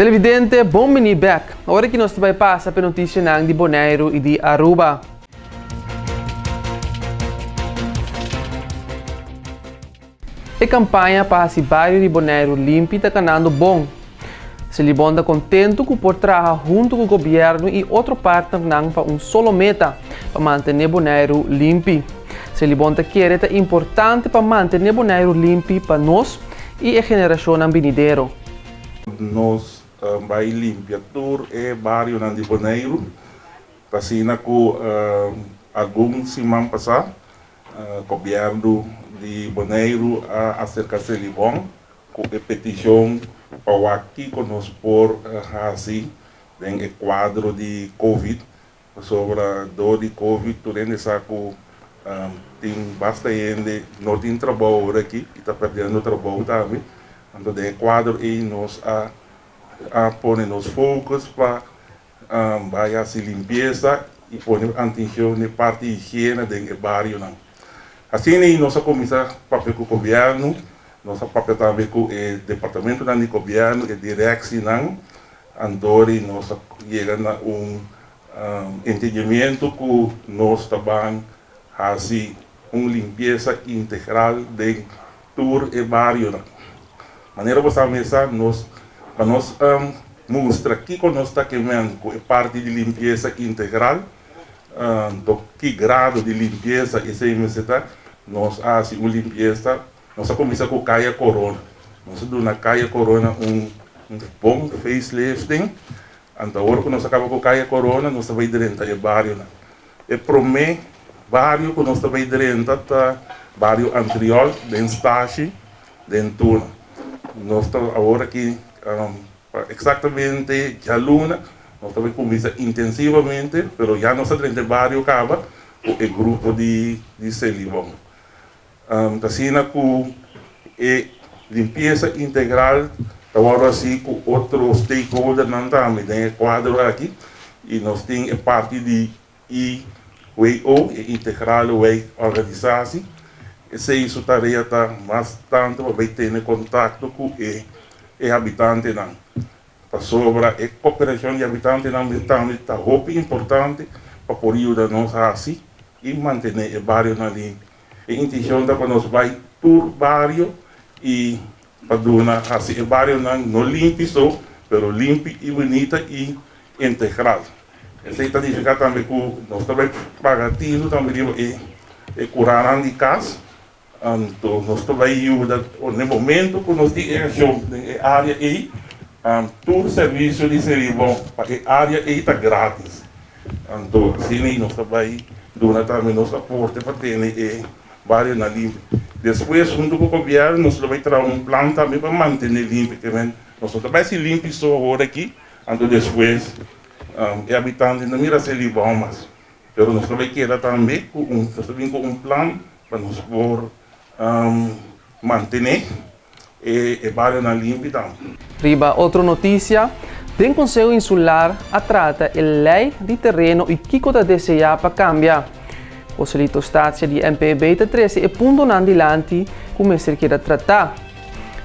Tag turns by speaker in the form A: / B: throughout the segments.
A: Televidente, bon bini bek. Awor aki nos ta bai pasa p'e noticianan di Boneiru y di Aruba. E kampaña pa hasi bario di Boneiru limpi ta kanando bon. Selibon ta kontentu ku por traha huntu ku gobièrnu i otro partnernan pa un solo meta, pa mantené Boneiru limpi. Selibon ta kere ta importante pa mantené Boneiru limpi pa nos i e generashonnan binidero.
B: Nos bai limpia tur e barionan di Boneiru. Ta asina ku algun siman pasá gobièrnu di Boneiru a aserka Selibon ku e petishon pa wak kiko nos por hasi den e kuadro di Covid. Pasobra dor di Covid tur hende sa ku tin basta hende no tin trabou ora aki i ta perdiendo trabou tambe. Anto den e kuadro ei nos a a pone nos focus pa bai hasi limpiesa i pone atencion n'e parti higiena den e barionan. Asina ei nos a kuminsá papia ku gobièrnu, nos a papia tambe ku e departamentonan di gobièrnu, e direksinan. Antori nos a yega na un entendimiento ku nos ta ban hasi un limpiesa integral den tur e barionan. Manera bo sa mesa nos pa nos mustra kiko nos ta kemen ku e parti di limpiesa integral, anto ki grado di limpiesa esei mester ta, nos a hasi un limpiesa. Nos a kuminsá ku Kaya Corona. Nos a duna Kaya Corona un bon facelifting. Anto awor ku nos a kaba ku Kaya Corona, nos ta bai drenta e barionan. E promé bario ku nos ta bai drenta ta bario Antriol den Stashi den Tuna. Nos ta awor aki eksaktamente djaluna nos ta bai kuminsá intensivamente, pero ya nos a drenta e bario kaba ku e grupo di Selibon. Ta asina ku e limpiesa integral ta wòrdu hasi ku otro stakeholdernan tambe den e kuadro aki i nos tin e parti di IWO, e Integrale Wijk Organisatie. Esei su tarea ta mas tantu pa bai tene kontakto ku e e habitantenan pasobra e koperashon di habitantenan tambe ta hopi importante pa por yuda nos hasi i mantené e barionan limpi. E intenshon ta pa nos bai tur bario i pa duna hasi e barionan no limpi so, pero limpi i bunita i integral. Esei ta nifiká tambe ku nos ta bai paga tinu tambe riba e kuranan di kas. Anto nos ta bai yuda na e momento ku nos tin e akshon den e área ei, tur servisio di Selibon pa e área ei ta grátis. Anto asina ei nos ta bai duna tambe nos aporte pa tene e barionan limpi. Despues huntu ku gobièrnu nos lo bai traha un plan tambe pa mantené limpi. Te men nos no ta bai hasi limpi so awor aki, anto despues e habitantenan no mira Selibon mas. Pero nos ta bai keda tambe ku un, nos ta bin ku un plan pa nos por mantené e barionan limpi tambe.
A: Riba otro notisia, den Konseho Insular a trata e lei di tereno i kiko ta deseá pa kambia. Joselito Statia di MPB ta trese e puntonan dilanti ku mester keda tratá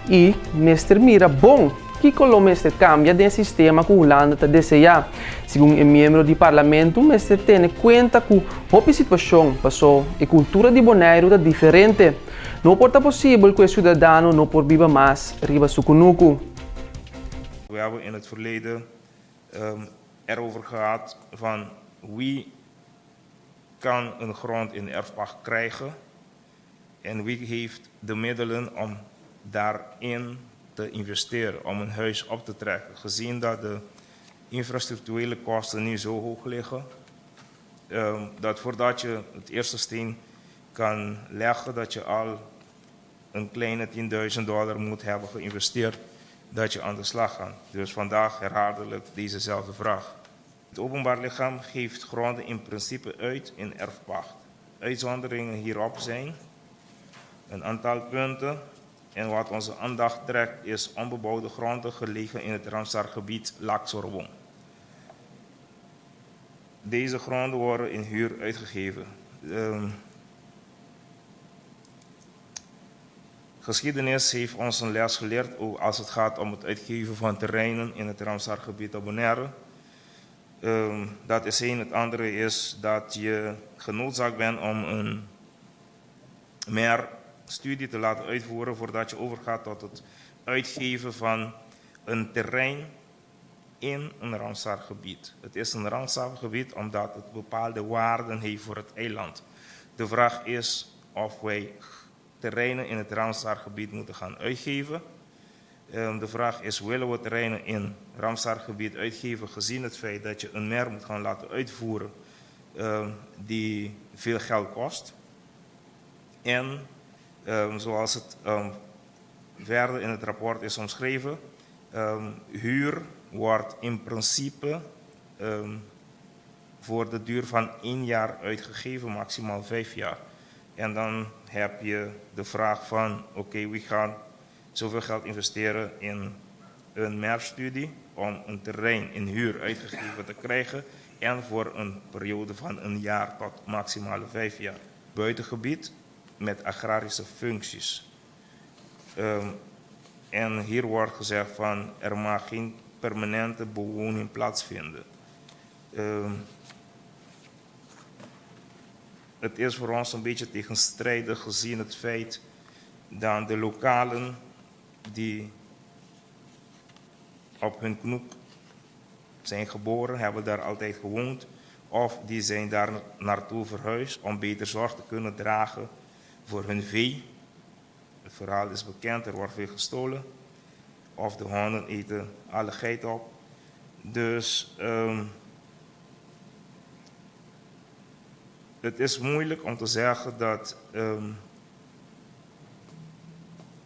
A: i mester mira bon. Kiko lo mester kambia den sistema ku Hulanda ta deseá? Segun e miembro di parlamento mester tene kuenta ku hopi situashon paso e kultura di Boneiru ta diferente. No por ta posibel ku e siudadano no por biba mas riba su kunuku.
C: We hebben in het verleden erover gehad van wie kan een grond in erfpacht krijgen en wie heeft de middelen om daarin te investeren, om een huis op te trekken. Gezien dat de infrastructurele kosten nu zo hoog liggen, dat voordat je het eerste steen kan leggen, dat je al een kleine 10.000 dollar moet hebben geïnvesteerd, dat je aan de slag gaat. Dus vandaag herhaaldelijk dezezelfde vraag. Het openbaar lichaam geeft gronden in principe uit in erfpacht. Uitzonderingen hierop zijn een aantal punten en wat onze aandacht trekt is onbebouwde gronden gelegen in het Ramsargebied Lac-Sorbon. Deze gronden worden in huur uitgegeven. Geschiedenis heeft ons een les geleerd ook als het gaat om het uitgeven van terreinen in het Ramsargebied op Bonaire. Dat is één. Het andere is dat je genoodzaakt bent om een meer studie te laten uitvoeren voordat je overgaat tot het uitgeven van een terrein in een Ramsargebied. Het is een Ramsargebied omdat het bepaalde waarden heeft voor het eiland. De vraag is of wij terreinen in het Ramsargebied moeten gaan uitgeven. De vraag is, willen we terreinen in Ramsargebied uitgeven gezien het feit dat je een mer moet gaan laten uitvoeren die veel geld kost? En zoals het verder in het rapport is omschreven, huur wordt in principe voor de duur van 1 jaar uitgegeven, maximaal 5 jaar. En dan heb je de vraag van, oké, we gaan zoveel geld investeren in een MER-studie om een terrein in huur uitgegeven te krijgen en voor een periode van 1 jaar tot maximale 5 jaar. Buitengebied met agrarische functies. En hier wordt gezegd van er mag geen permanente bewoning plaatsvinden. Het is voor ons een beetje tegenstrijdig gezien het feit dat de lokalen die op hun knoek zijn geboren, hebben daar altijd gewoond of die zijn daar naartoe verhuisd om beter zorg te kunnen dragen voor hun vee. Het verhaal is bekend, er wordt veel gestolen. Of de honden eten alle geiten op. Dus het is moeilijk om te zeggen dat,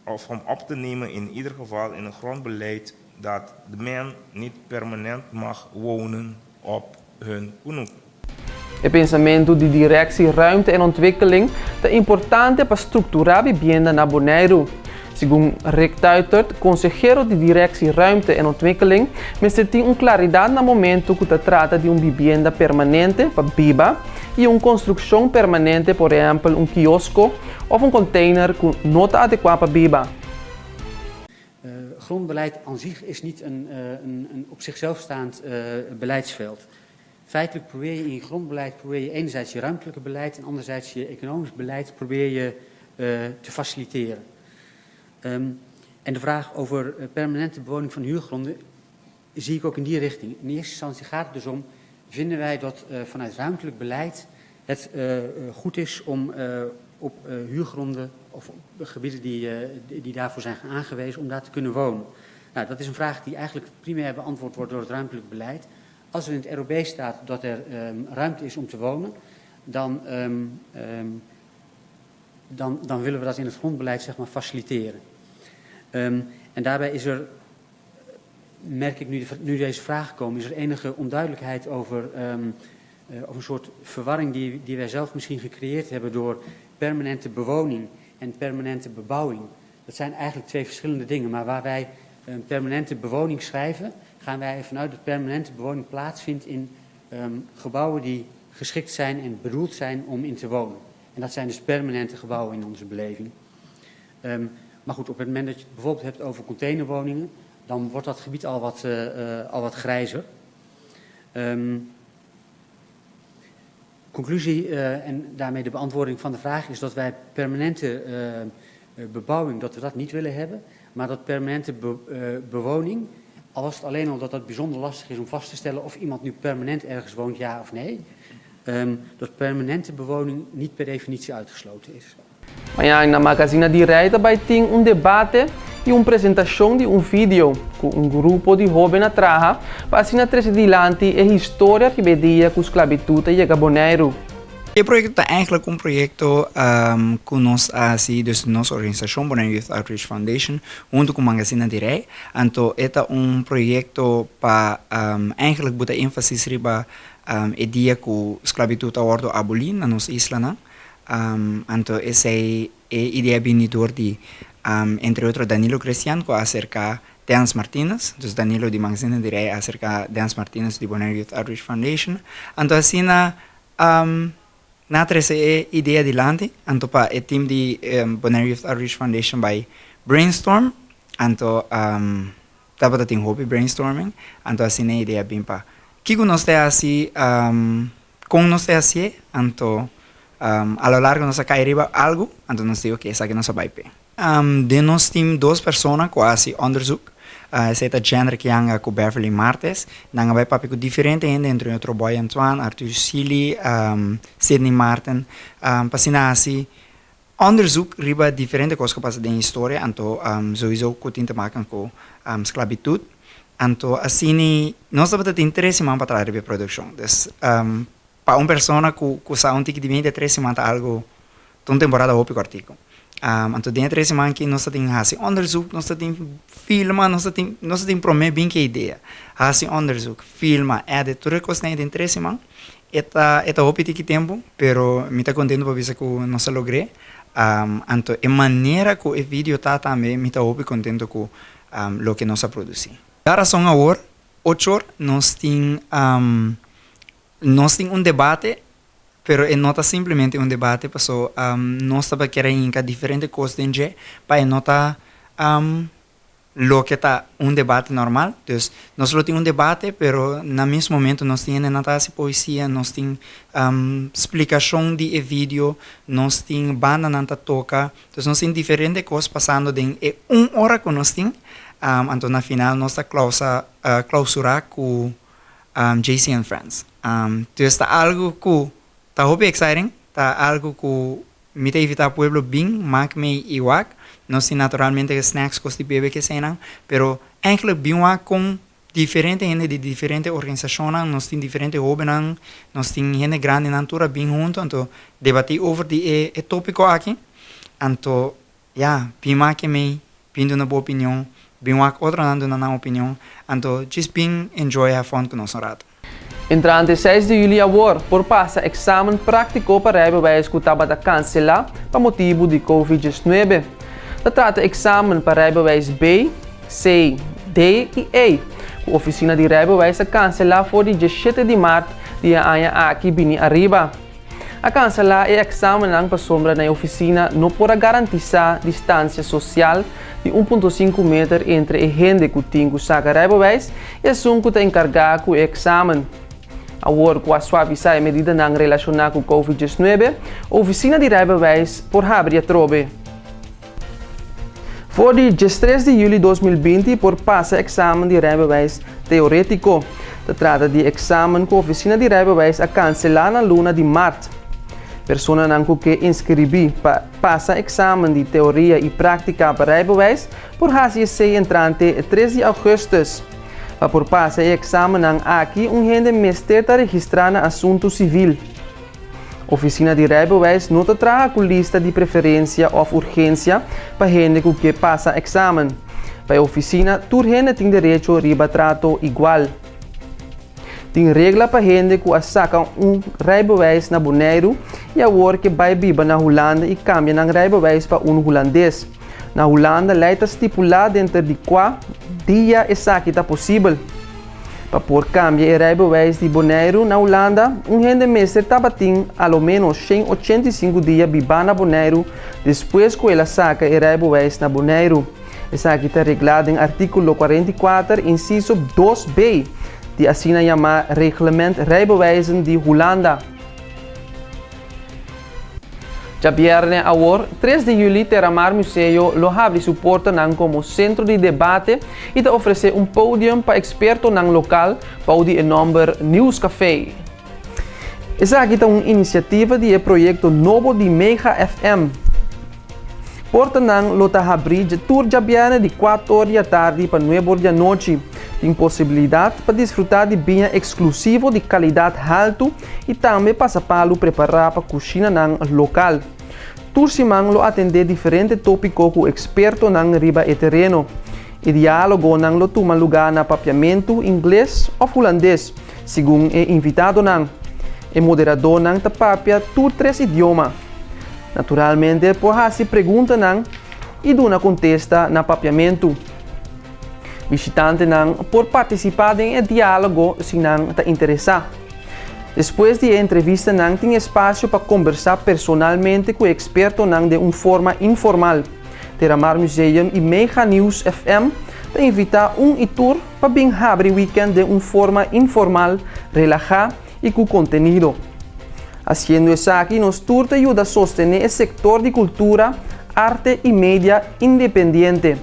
C: of om op te nemen in ieder geval in een grondbeleid, dat de men niet permanent mag wonen op hun kunuku.
A: E pensamentu di Direktie Ruimte en Ontwikkeling ta importante pa strukturá bibienda na Boneiru. Segun Rick Tuitert, konsehero di Direktie Ruimte en Ontwikkeling, mester tin un klaridat na momentu ku ta trata di un bibienda permanente pa biba i un konstrukshon permanente, por ehèmpel un kiosko òf un kònteiner ku no ta adekuá pa biba.
D: Grondbeleid an sich is niet een op zichzelf staand beleidsveld. Feitelijk probeer je in je grondbeleid probeer je enerzijds je ruimtelijke beleid en anderzijds je economisch beleid probeer je te faciliteren. En de vraag over permanente bewoning van huurgronden zie ik ook in die richting. In eerste instantie gaat het dus om, vinden wij dat vanuit ruimtelijk beleid het goed is om op huurgronden of op gebieden die daarvoor zijn aangewezen om daar te kunnen wonen? Nou, dat is een vraag die eigenlijk primair beantwoord wordt door het ruimtelijk beleid. Als er in het ROB staat dat er ruimte is om te wonen, dan willen we dat in het grondbeleid faciliteren. En daarbij is er, merk ik nu deze vragen komen, is er enige onduidelijkheid over of een soort verwarring die wij zelf misschien gecreëerd hebben door permanente bewoning en permanente bebouwing. Dat zijn eigenlijk twee verschillende dingen, maar waar wij een permanente bewoning schrijven, gaan wij vanuit dat permanente bewoning plaatsvindt in gebouwen die geschikt zijn en bedoeld zijn om in te wonen. En dat zijn dus permanente gebouwen in onze beleving. Maar goed, op het moment dat je het bijvoorbeeld hebt over containerwoningen, dan wordt dat gebied al wat grijzer. Conclusie en daarmee de beantwoording van de vraag is dat wij permanente bebouwing, dat we dat niet willen hebben, maar dat permanente bewoning, al was het alleen al dat dat bijzonder lastig is om vast te stellen of iemand nu permanent ergens woont, ja of nee, dat permanente bewoning niet per definitie uitgesloten is.
A: Mañan na Magazina di Rei ta bai tin un debate i un presentashon di un video ku un grupo di hóben a traha pa asina trese dilanti e historia riba e dia ku sklabitut a yega Boneiru.
E: E proyekto ta eigenlijk un proyekto ku nos a hasi, dus nos organisashon Bonaire Youth Outreach Foundation huntu ku Magazina di Rei. Anto e ta un proyekto pa eigenlijk buta énfasis riba e dia ku sklabitut a wòrdu abolí na nos islanan. Anto esei e idea bini dor di entre otro Danilo Crestian ku a aserká Dance Martinez, dus Danilo di Magazina di Rei a aserká Dance Martinez di Bonaire Youth Outreach Foundation. Anto asina. Nan a trese e idea dilanti, anto pa e team di Bonaire Youth Outreach Foundation bai brainstorm, anto tabata tin hopi brainstorming, anto asina e idea bin pa kiko nos ta hasi, kon nos ta hasié, anto a lo largo nos a kai riba algu, anto nos di ok esaki nos a bai p'e. Den nos team dos persona ku a hasi onderzoek, esei ta Jendrik Janga ku Beverly Martes. Nan a bai papia ku diferente hende, entre otro Boy Antoine, Arthur Sealy, Sidney Marten, pa asina hasi onderzoek riba diferente kos ku a pasa den historia, anto souiso ku tin te maken ku sklabitut. Anto asina nos tabata tin tres siman pa traha riba e produkshon. Dus pa un persona ku sa un tiki di bini, tres siman ta algu Ta un temporada hopi kòrtiku. Anto den e tres siman aki nos ta tin hasi onderzoek, nos ta tin filma, nos ta tin nos ta tin promé bin ku e idea. Hasi onderzoek, filma, edit, tur e kosnan ei den tres siman. E ta e ta hopi tiki tempu, pero mi ta kontentu pa bisa ku nos a logr'é. Anto e manera ku e video ta tambe mi ta hopi kontentu ku loke nos a produsí. Ta rason awor, ochor nos tin nos tin un debate Pero e no ta simplemente un debate paso nos tabata kier a hinca diferente cos den dje pa e no ta loke ta un debate normal. Dus nos lo tin un debate pero na mes momento nos tin hendenan ta haci poesia, nos tin splicacion di e video, nos tin bandanan ta toca. Dus nos tin diferente cos pasando den e un ora cu nos tin. Anto na final nos ta clausa clausura cu JC and Friends. Dus ta algu ku ta hopi exciting, ta algu ku mi ta invitá pueblo bin mak mei i wak. Nos tin naturalmente snacks, kos di bebe keseinan, pero eigenlijk bin wak kon diferente hende di diferente organisashonnan, nos tin diferente hóbennan, nos tin hende grandinan tur a bin huntu anto debatí over di e tópiko aki. Anto Ya, bin wak e mei, bin duna bo opinion, bin wak otronan duna nan opinion, anto djis bin enjoy have fun ku nos un rato.
A: Entrante seis di juli awor por pasa eksamen práktiko pa rijbewijs ku tabata kanselá pa motibu di Covid diesnuebe. Ta trata eksamen pa rijbewijs B, C, D i E ku ofisina di rijbewijs a kanselá for di diesshete di mart di e aña aki bini ariba. A kanselá e èksamennan pasobra na e ofisina no por a garantisá distansia sosial di un punto sinku meter entre e hende ku tin ku saka reibewijs i esun ku ta enkargá ku e èksamen. Awor ku a suavisá e medidanan relashoná ku Covid diesnuebe, ofisina di reibewijs por habri atrobe. For di diestres di juli 2020 por pasa eksamen di rijbewijs teoretiko. Ta trata di eksamen ku ofisina di rijbewijs a kanselá na luna di mart. Personanan ku ke inskribí pa pasa eksamen di teoria i práktika pa rijbewijs por hasi esei entrante tres di augustus. Pa por pasa e eksamennan aki un hende mester ta registrá na Asuntu Sivil. Ofisina di Rijbewijs no ta traha ku lista di preferensia òf urgensia pa hende ku ke pasa eksamen. Pa e ofisina, tur hende tin derecho riba trato igual. Tin regla pa hende ku a saka un rijbewijs na Boneiru i awor ke bai biba na Hulanda i kambia nan rijbewijs pa unu hulandes. Na Hulanda lei ta stipulá denter di kua dia esaki ta posibel. Pa por kambia e rijbewijs di Boneiru na Hulanda, un hende mester tabatin a lo ménos 185 dia bibá na Boneiru despues ku el a saka e rijbewijs na Boneiru. Esaki ta reglá den artíkulo 44, insiso 2b di asina yamá Reglement Rijbewijzen di Hulanda. Djabièrnè awor, tres di yüli, Terramar Museo lo habri su portanan komo sentro di debate i ta ofresé un podium pa ekspertonan lokal bou di e nòmber Nieuwscafé. Esaki ta un inisiativa di e proyekto nobo di Mega FM. Portanan lo ta habrí tur djabièrnè di kuator di atardi pa nuebor di anochi. Tin posibilidat pa disfrutá di biña eksklusivo di kalidat haltu i tambe pasapalu prepará pa kushinanan lokal. Tur siman lo atendé diferente tópiko ku ekspertonan riba e tereno. E diálogonan lo tuma lugá na papiamentu, ingles òf hulandes, segun e invitadonan. E moderadónan ta papia tur tres idioma. Naturalmente por hasi preguntanan i duna kontesta na papiamentu. Bishitantenan por partisipá den e diálogo si nan ta interesá. Despues di e entrevistanan tin espasio pa kombersá personalmente ku ekspertonan den un forma informal. Terramar Museum i Mega News FM ta invitá un i tur pa bin habri wikènt den un forma informal, relahá i ku kontenido. Hasiendo esaki nos tur ta yuda sostené e sektor di kultura, arte i media independiente.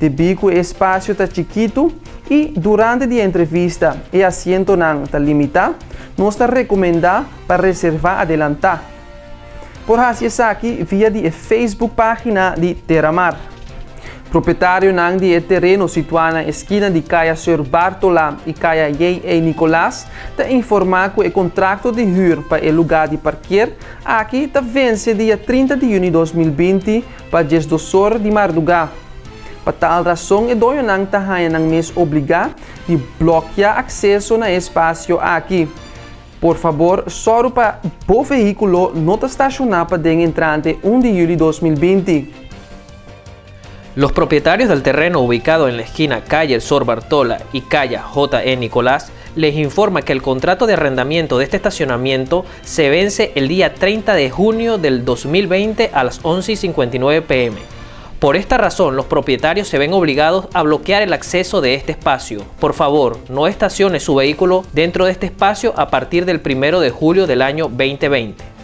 A: Debí ku e espasio ta chikitu i durante di e entrevista e asientonan ta limitá, nos ta rekomendá pa reservá adelantá. Por hasi esaki via di e Facebook página di Terramar. Propietarionan di e tereno situá na eskina di Kaya Sir Bartola i Kaya J.A. Nicolaas ta informá ku e kontrakto di hür pa e lugá di parker aki ta vense dia 30 di yüni 2020 pa 12 or di mardugá. Pa tal rason e doñonan ta haña nan mes obligá di blòkia akseso na e espasio aki. Por fabor, sòru pa bo vehíkulo no ta stashoná paden entrante 1 di yüli 2020.
F: Los propietarios del terreno ubicado en la esquina calle El Sor Bartola y calle J.E. Nicolás les informa que el contrato de arrendamiento de este estacionamiento se vence el día 30 de junio del 2020 a las 11:59 pm. Por esta razón, los propietarios se ven obligados a bloquear el acceso de este espacio. Por favor, no estacione su vehículo dentro de este espacio a partir del 1 de julio del año 2020.